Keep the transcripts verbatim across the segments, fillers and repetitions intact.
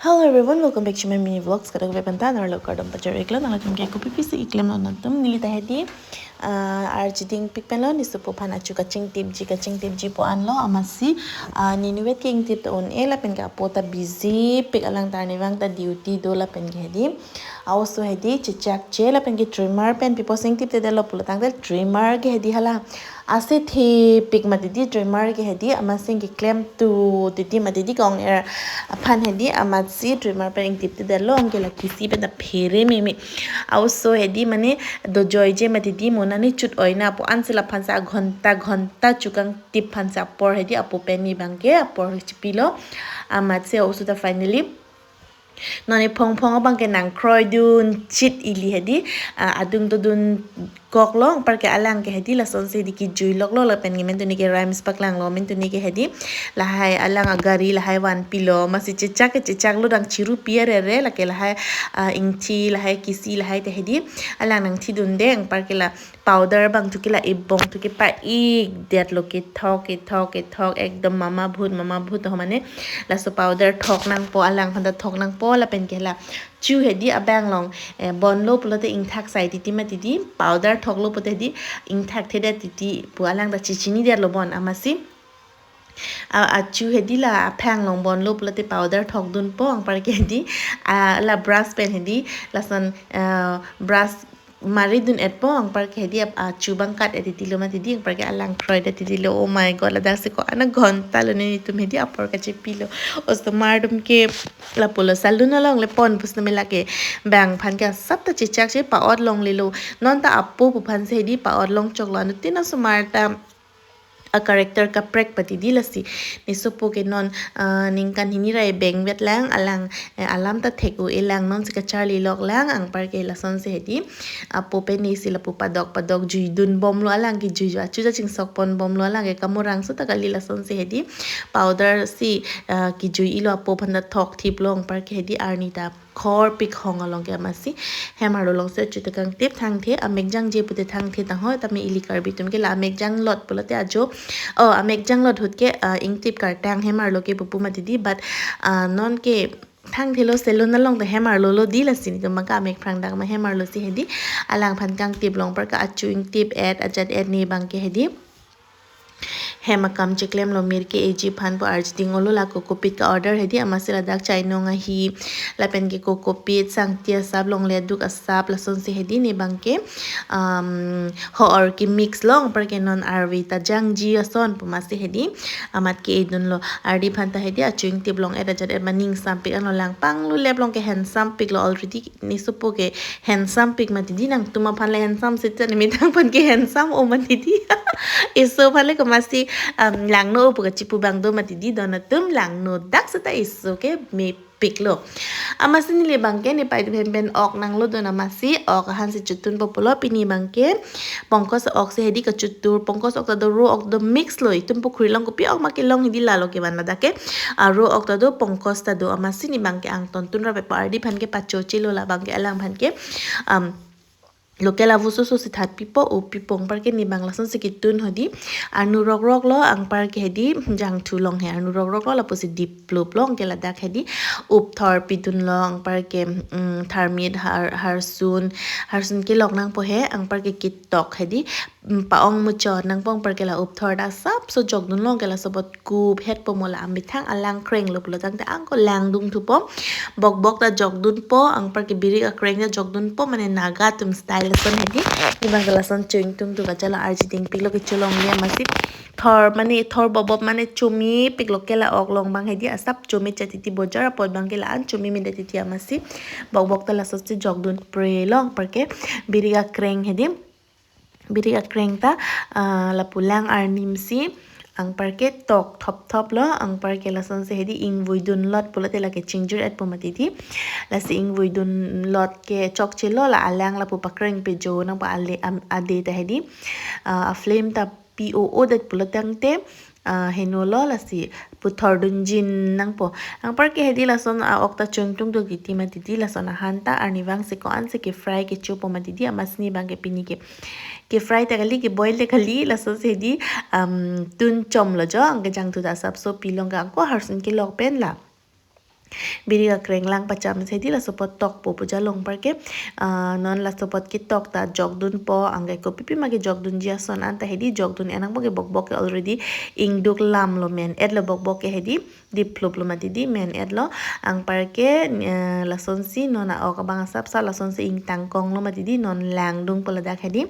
Hello everyone, welcome back to my mini vlogs. Kadokave aphan ta nanglok kardom pajir-iklo, nanglitum ke kopi pisi keklem lo nangtum. Neli ta hedi, ah, arjiding pik pen lo, ne sopo aphan achu kachingtipji, kachingtipji pu anlo, amatsi, ah, ne inutvet ke ingtip ta un-e lapen ke apo ta busy pik, alang ta arnivang ta duty do lapen ke hedi. A-oso hedi chechakche lapen ke trimmer pen pipo si ingtiptedetlo pulo tangte trimmer ke hedi hala ase thepik mati di, trimmer ke hedi amatsi keklemthu titi mati di, kong-er aphan hedi amatsi trimmer pen ingtiptedetlo, anke la kisi pen ta phere meme. A-oso hedi mane dojoije mati di, mo nani chut-oina pu ansi laphan si aghonta ghonta chu kangtip aphan si apor hedi apo pen ne abang ke apor chipilo. Amatsi a-oso ta finally non ephong phong abang ke nangkroidun chit ili hedi, ah, adung dodun kok lo, anparke alang ke hedi lasonsi hedi kijui loklo lapen ke mentuni ke rhymes paklanglo, mentuni ke hedi lahai alang agari lahai vanpilo, amatsi chechak ke chechaklo, dang chirupi arere, lake lahai, ah, ingthi lahai kisi lahai ta hedi alang nangthidunde, anparke la powder abang thu ke la ebong thu ke pa-ikdetlo, kethok kethok kethok ekdom mama bhut mama bhut ho mane. Laso powder thok nangpo, alang aphan ta thok nangpo lapen ke la chu hedi abang along, eh, bonlo pulote ingthak sai titi mati di, powder thoklo pulote hedi ingthakthedet titi pu alang ta chechinidetlo bon, amatsi a, achu hedi la aphang along bonlo pulote powder thokdunpo, anparke hedi, ah, la brush pen hedi lason, ah, brush maridun-etpo, anparke hedi ap-, achu abang kat-et titilo mati di, anparke alang kroidet titilo. Oh my God, ladaksi ko-an aghonta lo, nelitum hedi apor kachipilo. Osomar atum ke lapulo, salon along le pon pusitame lake bang aphan ke asap ta chechakche, pa-ot longlelo. Non ta apo pu aphan si hedi pa-ot longchoklo, anuttin osomar ta a-character kaprek mati di lasi. Ne sopo ke non, ah, ningkan hini ra ebeng vet lang, alang, eh, alam ta thek-o-e lang, nonsi kacharli lok lang, anparke lasonsi hedi apo pen ne si lapu padok padok juidun bomlo, alang ke jui achu ta chingsok pon bomlo, alang ke kamorang so ta kali, lasonsi hedi powder si, ah, kijui-ilo, apo aphan ta thokthiplo, anparke hedi arni ta khorpik hong along ke amatsi hem arlo alongsi achu ta kangtip, thangthe amek jangje pute thangthe tang ho, tame ili Karbi atum ke la amek janglot pulote ajo, oh, amek janglot ahut ke, ah, ingtip kartang hem arlo ke pupu mati di, but, ah, non ke thangthelo, salon along ta hem arlo lo di, lasi netum abang ke amek phrang dak ma hem arlo si hedi alang aphan kangtiplo, anparke achu ingtip-et ajat-et ne abang ke hedi hem akam cheklemlo, mir ke-eji aphan pu arjiding olo, la kokopit ka-order hedi, amatsi ladak chainong ahi lapen ke kokopit, sangti asap, longle aduk asap, lasonsi hedi ne abang ke, um, ho-or ke mix lo, anparke non arve ta jangji ason pu amatsi hedi amat ke-edunlo. Ardi aphan ta hedi achu ingtip long-et ajat-et ma ningsampik anlo, lang panglulep along ke handsome piklo already. Ne sopo ke handsome pik mati di, nangtum aphan le handsome seta ne methang aphan ke handsome-o mati di. Eso aphan le komatsi, um, langno-o pu kachipu abang do mati di, don atum langno dak seta eso ke mepiklo. Amatsi neli abang ke nepei atum hem pen ok nanglo, don amatsi ok aphansi chuttunpo pulo, pini abang ke pongkos ok si hedi kachutur, pongkos ok ta do, ro ok do, mix lo, itum pukhuri along kopi ok ma kelong hedi, lalo kevan ladak ke, ah, ro ok ta do, pongkos ta do, amatsi ne abang ke angton tun rapetpo, ardi aphan ke pachochelo, la abang ke alang aphan ke, um, local avu soso si that pipo, o pipo, anparke ne abang lasonsi ketun hedi, arnu rokrok lo, anparke hedi jangthu long he, arnu rokrok lo, lapusi dip plup long ke ladak hedi upthor pidunlo, anparke, mm, tharmit har, harsun, harsun kelok nangpo he, anparke ketok hedi, mm, pa-ong muchot nangpo, anparke la upthor ta asapso jokdun long ke laso apot kuphetpo, mo la amethang alang krenglo pulo tangte angko langdung thupo, bokbok ta jokdunpo, anparke birik akreng ta jokdunpo, mane Naga atum style ason hedi. Ne abang ke lason chu ingtungthu kachala arjiding piklo, kecholongle amatsi thor mane thor bobop mane chomepiklo, ke la ok along abang hedi asap chome chat titi, bojar apot abang ke la-an chome medet titi, amatsi bokbok ta lasonsi jokdun prelo, anparke birik akreng hedi, birik akreng ta, ah, lapu lang arnimsi anparke tok thopthoplo, anparke lasonsi hedi ingvuidunlot pulote lake chingjur-etpo mati di. Lasi ingvuidunlot ke chokchelo, la alang lapu pakreng pejo nangpo, ale, am, ade ta hedi, ah, aflame ta pi-o-odet pulo tangte, ah, henolo, lasi puthor dunjin nangpo. Anparke hedi lason a-ok ta chu ingtungthu titi mati di, lason ahan ta arnivangsi ko-ansi kefry kechopo mati di, amatsi ne abang ke pini ke kefry ta kali, keboil ta kali, lasonsi hedi, um, tun chomlo jo, anke jangthu ta asapso pilong ke angko harsun kelok pen la. Birik akreng lang pacham si hedi laso apot tokpo pu jalo, anparke, ah, non laso apot ketok ta jokdunpo, anke kopipi ma kejokdunji ason anta hedi jokdun-e nangpo ke bokbok ke already ingduk lamlo, men-etlo bokbok ke hedi, dip phlup lo mati di, men-etlo, anparke, eh, lasonsi non a-ok abang asapsap lasonsi ingtang konglo mati di, non langdungpo ladak hedi,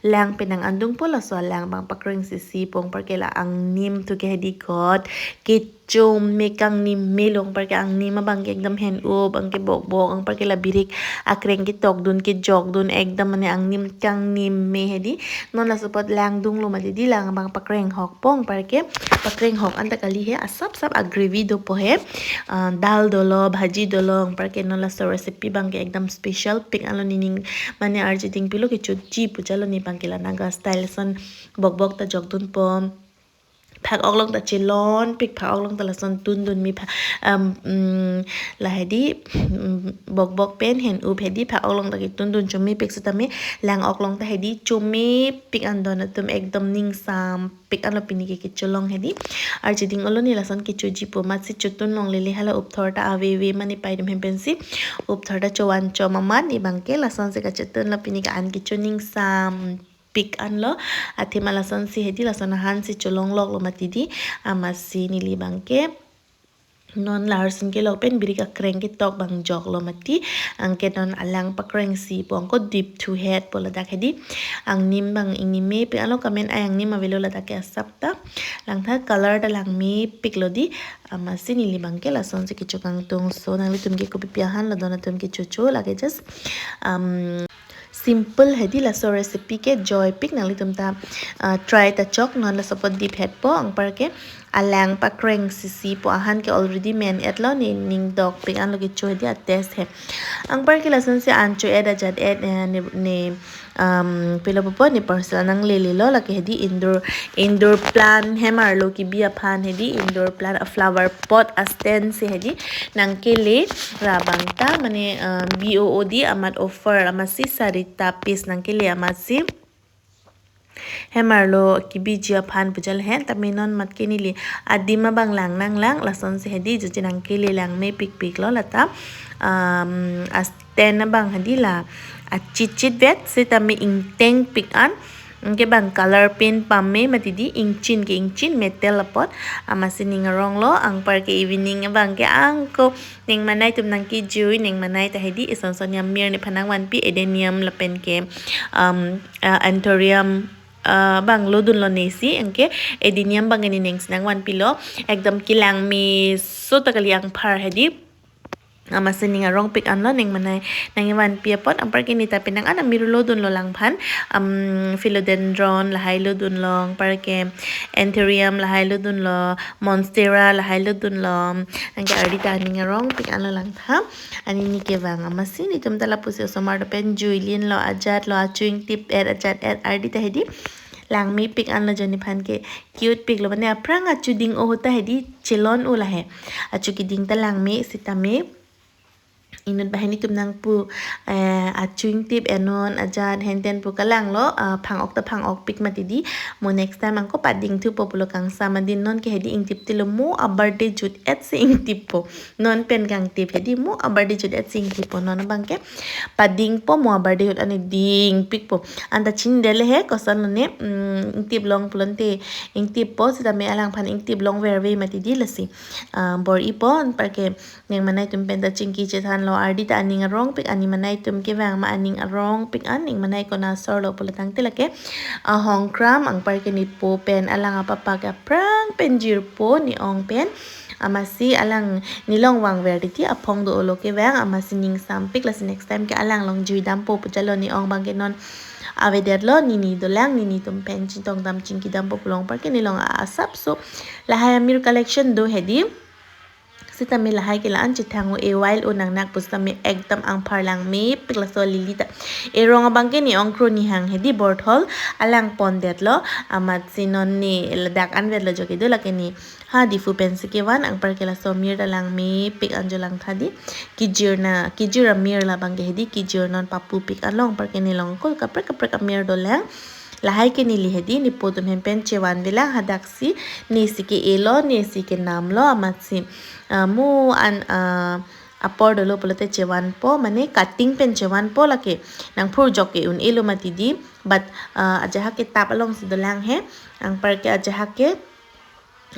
lang penang andungpo, laso alang abang pakreng sisipo, anparke la angnim thu ke hedi kot, kecho me, kangnim melo, anparke angnim abang ke ekdam hen-up, anke bokbok, anparke la birik akreng ketokdun kejokdun ekdam mane angnim kangnim me hedi. Non laso apot langdunglo mati di, lang abang pakreng hokpo, anparke pakreng hok anta kali he, asapsap a-gravy dopo he. Ah, dal dolo, bhaji dolo, anparke non laso recipe abang ke ekdam special pik anlo, nening mane arjiding pilo, kechoji pu jalo, ne abang ke la Naga style ason bokbok ta jokdunpo. Phak-ok along ta chelonpik, phak-ok along ta lason tundun me pha-, um, mm, la hedi, mm, bokbok pen hen-up hedi, phak-ok along ta ketundun chomepik sitame, lang-ok along ta hedi chomepik an, don atum ekdam ningsampik anlo pini ke kecholong hedi. Arjiding olo, ne lason kechojipo, amatsi chotun longlele, hala upthor ta aveve mane pai atum hem pensi upthor ta chovan chom amat, ne abang ke lasonsi kachotunlo, pini ke an kecho ningsam pik anlo, athema lasonsi hedi lason ahansi cholongloklo mati di, amatsi neli abang ke non laharsun kelok pen birik akreng ketok abang joklo mati, anke non alang pakreng sipo, anke dip thuhetpo ladak hedi, angnim abang ingnim mepik anlo, kamen ai angnim avelo ladak ke asap ta, langtha color ta lang mepiklo di, amatsi neli abang ke lasonsi kecho kangtung. So nanglitum ke kopipi ahanlo don atum kechocho, lake just, um, simple hedi laso recipe ke, joypik, nanglitum ta, ah, try ta chok, non laso apot diphetpo, anparke alang pakreng sisipo, ahan ke already men-etlo, ne ning dokpik anlo kecho hedi, a-taste he. Anparke lasonsi an cho-et ajat-et, eh, ne, ne, um, pilo pupo, ne parcel nanglelelo, lake hedi indoor, indoor plant hem arlo kebi aphan hedi, indoor plant, a flower pot a-stand si hedi nangkele ra abang ta, mane, uh, B O O D amat offer, amatsi sarita piece nangkele, amatsi hem arlo kebiji aphan pu jalo he, tame non amat ke neli adim abang lang nanglang, lasonsi hedi joji nangkele, lang mepikpiklo lata, um, a-stand abang hedi la achitchitvet sitame ingtengpik an, anke bang color pen pame mati di, ingchin ke ingchin, metal apot, amatsi ning aronglo, anparke evening abang ke anke ningmanai atum nangkejui, ningmanai ta hedi isonson amir nephan nangvanpi, adenium lapen ke, um, uh, anthurium, uh, abang lodunlo nesi, anke adenium abang ke ne ningsi nangvanpilo, ekdam kelang meso ta kali, angphar hedi. Amatsi ning arongpik anlo, ningmanai nangvanpi apot, anparke neta penang an amir lodunlo langphan, um, philodendron lahai lodunlo, anparke anthurium lahai lodunlo, monstera lahai lodunlo, anke ardi ta aning arongpik anlo langtha, anini kevang. Amatsi netum ta lapusi osomar do pen juilinlo, ajatlo, achu ingtip-et ajat-et, ardi ta hedi lang mepik anlo, joni aphan ke cute piklo, mane aphrang achu ding-o ahut ta hedi chelon-o lahe, achu keding ta lang me sitame inut banghini atum nangpu, eh, achu ingtip-et non ajat henten pu kalanglo, ah, phang-ok ta phang-okpik mati di, mo next time anke pading thupo pulo, kangsam adin, non ke hedi ingtip tilo, mo a-birthday jut-et si ingtippo, non pen kangtip hedi, mo a-birthday jut-et si ingtippo, non abang ke padingpo, mo a-birthday ahut ani dingpikpo, anta chinidetlo he, kosonlo ne, mm, ingtip long pulote ingtippo, sitame alangphan ingtip longverve mati di, lasi, ah, bor-ipo, anparke ningmanai atum pen ta chingki chethanlo, ardi ta aning arongpik, ani manai atum kevang ma aning arongpik an, ningmanai konat asorlo pulo tangte lake ahongkram, anparke nepo pen alang apapa ke aphrang pen jirpo ne-ong pen, amatsi alang nelong vangver titi aphong do-olo kevang, amatsi ningsampik, lasi next time ke alang along juidampo pu jalo, ne-ong abang ke non avedetlo, nini dolang, nini atum pen chingtong dam chingki dampo pulo, anparke nelong asapso lahai amir collection do hedi. Sitame lahai ke la-an chethang-o, e wild-o nangnak pusitame ekdam angphar lang mepik, laso lily ta. Erong abang ke ne-ong kroni hang hedi, borthol alang pondetlo, amatsi non ne ladak anvetlo jo kedo, lake ne ha Diphu pensi kevan, anparke laso amir ta lang mepik anjo langtha di. Kejir na, kejir amir labang ke hedi, kejir non papupik anlo, anparke nelong ko kaprek kaprek amir dolang. Lahai ke neli hedi, nepo atum hem pen chevan bilang hadaksi, nesi ke-elo, nesi kenamlo amatsi. Ah, mo an, ah, apor dolo pulote chevanpo, mane cutting pen chevanpo lake. Nangphurjok ke un-elo mati di, but, ah, ajahak ke tap alongsi dolang he, anparke ajahak ke,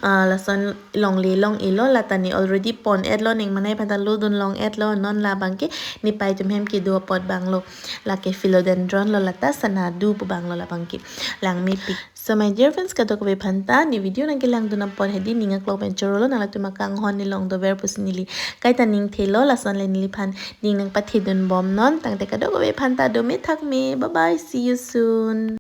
ah, lason longle long-elo, lata ne already pon-etlo, neng manai aphanta lodun long-etlo, non labangke nepai atum hem kedo apot abanglo, lake philodendron lo, lata sanadu pu abanglo labangke. Langmepik. So my dear friends, kadokave aphanta ne video nangkelangdun apot hedi ning aklong pen chorolo, nanglitum akanghon ne longdover pusi neli kaita ning thelo, lason le neliphan ning nangpathedunbomnon, tangte kadokave aphanta dome thakme. Bye bye, see you soon.